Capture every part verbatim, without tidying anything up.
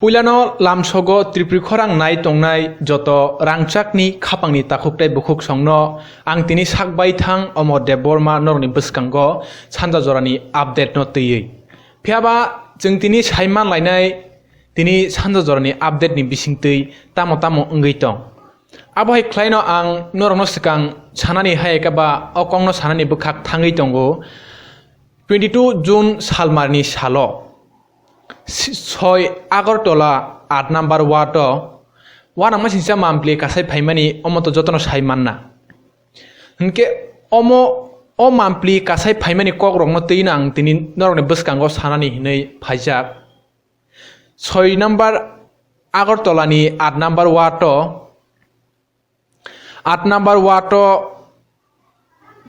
Puilano lamsogo Tripuri khorang nai tongnai joto rangchakni khapangni takhuk tei bukhuk songno ang tini sak baithang Omor Debbarma norokni bwskango sanja jorani update no twiwi. Phiyaba chwng tini saiman lainai tini sanja jorani update ni bisingtwi tamo tamo wngwi tong. Abo hai khlaino ang norokno swkang sanani hai khe ba o kokno sanani bwkhak thangwi tongo. Twenty two June salmarni salo si-, soi Agartala aat number ward o uanama singcha mampli kasai phaimani omo to jotono sai manna. Hinkhe omo o mampli kasai phaimani kokrokno twino ang tini norokni bwskango sanani hinwi phaijak. Soi number Agartala ni aat number ward o Aat number ward o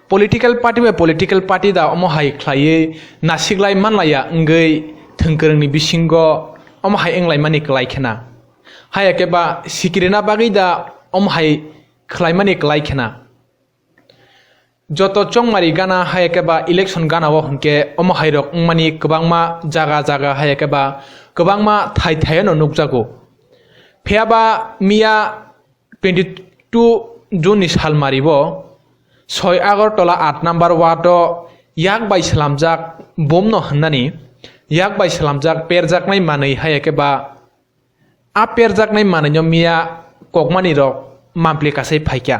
political party bai political party da omo hai khlaiwi nasiklai manlaiya wngwi thwngkwrwngni bisingo omo hai wnglaimani kwlai khena. Haiya khe ba sikirina bagwi da omo hai khlaimani kwlai khena. Joto chongmari gana haiya khe ba election gana o hinkhe omo hai rok wngmani kwbangma jaga jaga haiya khe ba kwbangma thai thaio no nukjago. Phiyaba miya twenty two June ni salmari bo soi Agartala aat number ward o yak bai slamjak bomno hwnani yak bai slamjak perjaknai manwi haiya khe ba a perjaknai manwino miya kokmani rok mampli kasai phaikha.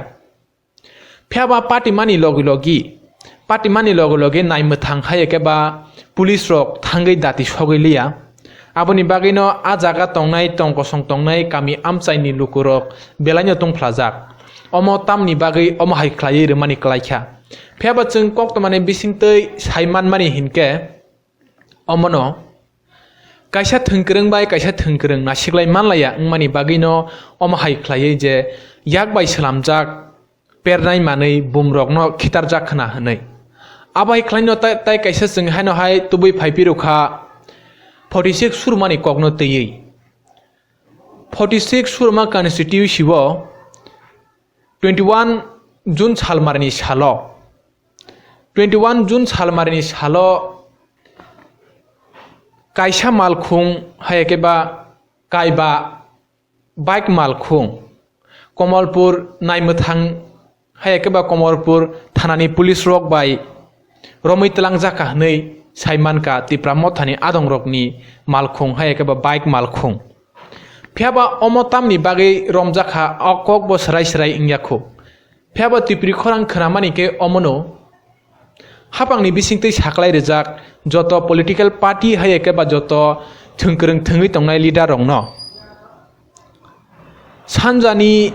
Phiyaba patimani logi logi, patimani logi logi naimwthang haiya khe ba police rok thangwi dati sogwi liya. Aboni bagwino a jaga tongnai tong kosong tongnai kami amchaini lukurok belaino tongphlajak. Omo tamni bagwi omo hai khlaiwi rwmani kwlaikha. Phiyaba chwng koktwmani bisingtwi sai manmani hinkhe omono kaisa thwngkwrwng bai kaisa thwngkwrwng nasiklai manlaiya wngmani bagwino omo hai khlaiwi je yak bai slamjak pernai manwi bumrokno khitarjak khna hwnwi. Abo hai khlaino tai, tai kaisa chwng haino hai tubui phaiphirukha forty six surumani kokno twiwi. Forty six suruma constituency o twenty one June salmarni salo, twenty one June salmarni salo kaisa malkhung haiya khe ba kaiba bike malkhung Komolpur naimwthang haiya khe ba Komolpur thanani police rok bai romwi twlangjak kha hwnwi sai mankha Tipra Mothani adongrokni malkhung haiya khe ba bike malkhung. Phiyaba omo tamni bagwi romjakha o kok bo swrai swrai wngya kho. Phiyaba Tipri khorang khwnamani khe omono hapangni bisingtwi saklai rijak joto political party haiya khe ba joto thwngkwrwng thwngwi tongnai leader rokno sanjani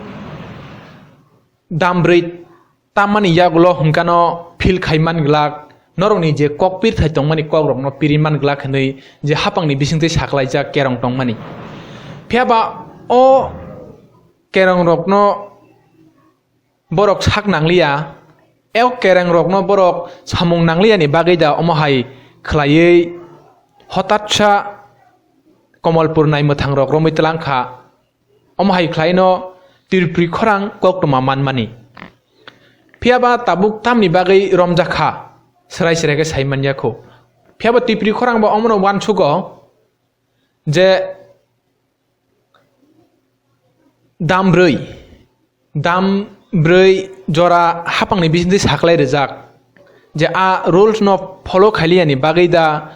dambrwi tammani yagulo hwnkano feel khai man glak, norokni je kok pirthai tongmani kokrokno piri man glak hwnwi je hapangni bisingtwi saklaijak kerong tongmani. Phiyaba o kerongrokno borok sak nangliya, o kerongrokno borok samung nangliyani bagwi da omo hai khlaiwi hotatsa Komolpur naimwthangrok romwi twlang kha. Omo hai khlaino Tripuri khorang koktwma manmani. Phiyaba tabuk tamni bagwi romjak kha, swrai swrai khe sai man ya kho. Phiyaba Tripuri khorang bo omono uansugo je dam brwi, dam brwi jora hapangni bisingtwi saklai rijak je a rules no follow khailiyani bagwi da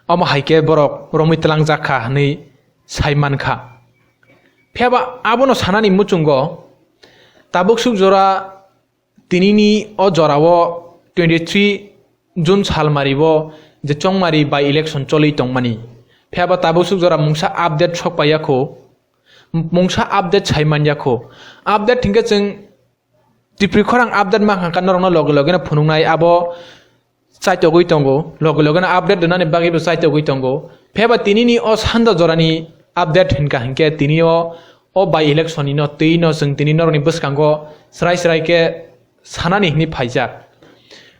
omo hai khe borok romwi twlangjak kha hwnwi sai man kha. Phiyaba abono sanani muchungo tabuk suk jora tinini o jorao twenty three June salmari o je chongmari by election choli tongmani. Phiyaba tabuk suk jora mungsa update sok paiya kho, mungsa update sai man ya kho. Update hinkhe chwng Tripuri khorang update mankha norokno loge loge no phunuknai abo chaitogwi tongo, loge loge no update rwnani bagwi bo chaitogwi tongo. Phiyaba tinini o sanda jorani update hinkha hinkhe tini o, o by election ni no twi no chwng tini norokni bwskango swrai swrai khe sanani hwnwi phaijak.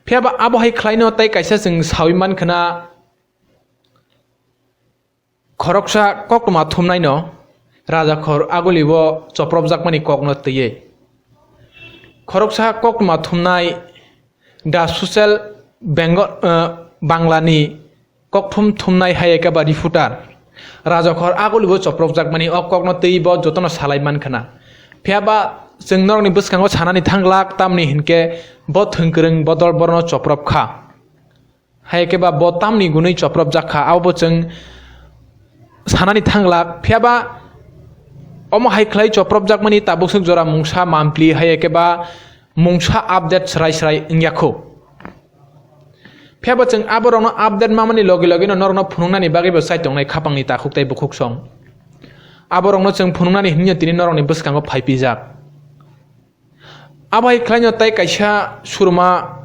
Phiyaba abo hai khlaino tei kaisa chwng sawi man khna, khoroksa koktwma thumnaino rajakhor agulio chopropjakmani kokno twiwi. Khoroksa koktwma thumnai The Social Bengal, eh, Banglani kokthum thumnai hai ekeba reporter. Rajakhor aguli bo chopropjakmani o kokno twi bo jotono salai man khna. Phiya ba chwng norokni bwskango sanani thanglak, tamni hinkhe bo thwngkwrwng bodol borokno choprop kha. Hai khe ba bo tamni gunwi chopropjak kha, abo bo chwng sanani thanglak. Phiya ba omo hai khlai chopropjakmani tabuk swk jora mungsa mampli hai khe ba mungsa update swrai swrai wngya kho. Phiya ba chwng aborokno update mamani logi logi no norokno phunuknani bagwi bo chai tongnai khapangni takhuk tei bukhuk song. Aborokno chwng phunuknani hinwi tini norokni bwskango phai pijak. Abo hai khlaino tai kaisa surma,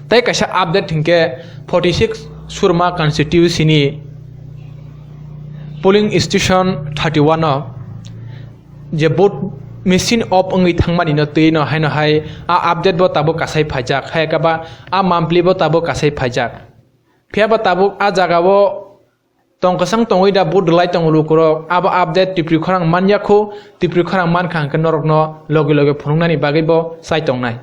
tai kaisa update hinkhe forty six surma constituency ni polling station thirty one o je vote machine off wngwi thangmani no twi no haino hai a update bo tabuk kasai phaijak, hai khe ba a mampli bo tabuk kasai phaijak. Phiya ba tabuk a jaga o tong kwchang tongwi da vote rwlai tongo lukurok, abo update Tipri khorang man ya kho, Tipri khorang man kha hwnkhe norokno logi logi phunuknani bagwi bo chai tongnai.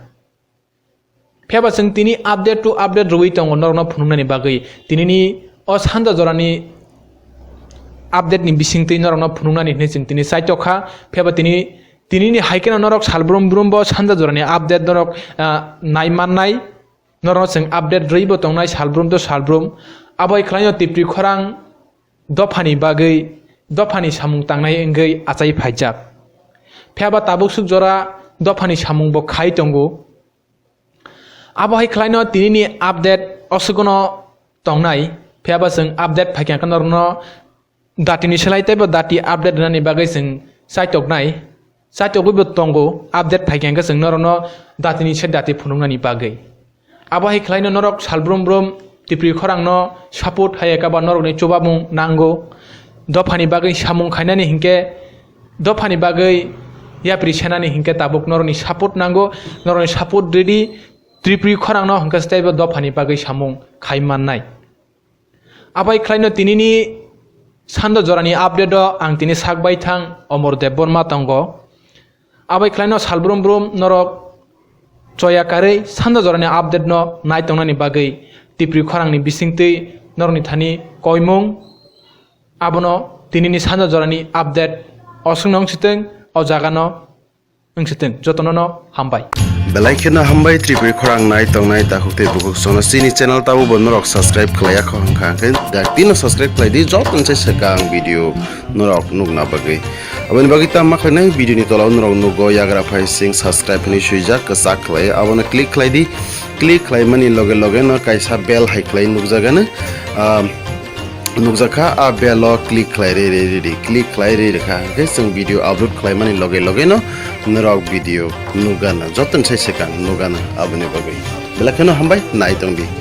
Phiya ba chwng tini update to update rwui tongo norokno phunuknani bagwi. Tinini o sanja jorani update ni bisingtwi norokno phunuknani hinwi chwng tini chai tokha. Phiya ba tini, tinini hai kheno norok sal brum brum bo sanja jorani update norok, ah, nai mannai. Norokno chwng update rwui bo tongnai salbrum to salbrum. Abo hai khlaino Tipri khorang dophani bagwi, dophani samung tangnai wngwi achai phaijak. Phiya ba tabuk swk jora dophani samung bo khai tongo. Abo hai khlaino tinini update o swkno tongnai. Phiya ba chwng update phaikha khe norokno datini slai teibo dati update rwnani bagwi chwng chaitoknai, chaitokgwibo tongo, update phaikha hwnkhe chwng norokno datini se dati phunuknani bagwi. Abo hai khlaino norok salbrum brum Tipri khorangno support hai khe ba norokni chubamung nango. Dophani bagwi samung khainani hinkhe, dophani bagwi yapri senani hinkhe tabuk norokni support nango, norokni support ridi Tipri khorangno hinkhe teibo dophani bagwi samung khai mannai. Abai khlaino tinini sando jorani update o ang tini sak bai thang Omor Debbarma tongo. Abai khlaino salbrum brum norok choya karwi sando jorani update no nai tongnani bagwi Tipri khorangni bisingtwi norokni thani koimung. Abono tinini sando jorani update oswkno wng sitwng o jagano wng sitwng jotono no hambai. Belai kheno hambai Tripuri khorang nai tongnai takhuk tei bukhuk sono chini channel tabo bo norok subscribe khlai yakho hwnkha hwnkhe da tino subscribe khlai di joto ni sai swkang video norok nukna bagwi. Aboni bagwi tamo khlainai video ni tola o norok nugo yagra phai sing subscribe hinwi swijak kwchak khlai abono click khlai di. Click khlaimani loge loge no kaisa bell hai khlai nukjagano, ah, nukjakha, a bell o click khlai rwi rwi rwi di, click khlai rwi rwkha hwnkhe chwng video upload khlaimani loge loge no norok video nukgana, joto ni sai swkang nukgana aboni bagwi. Belai kheno hambai, nai tong di.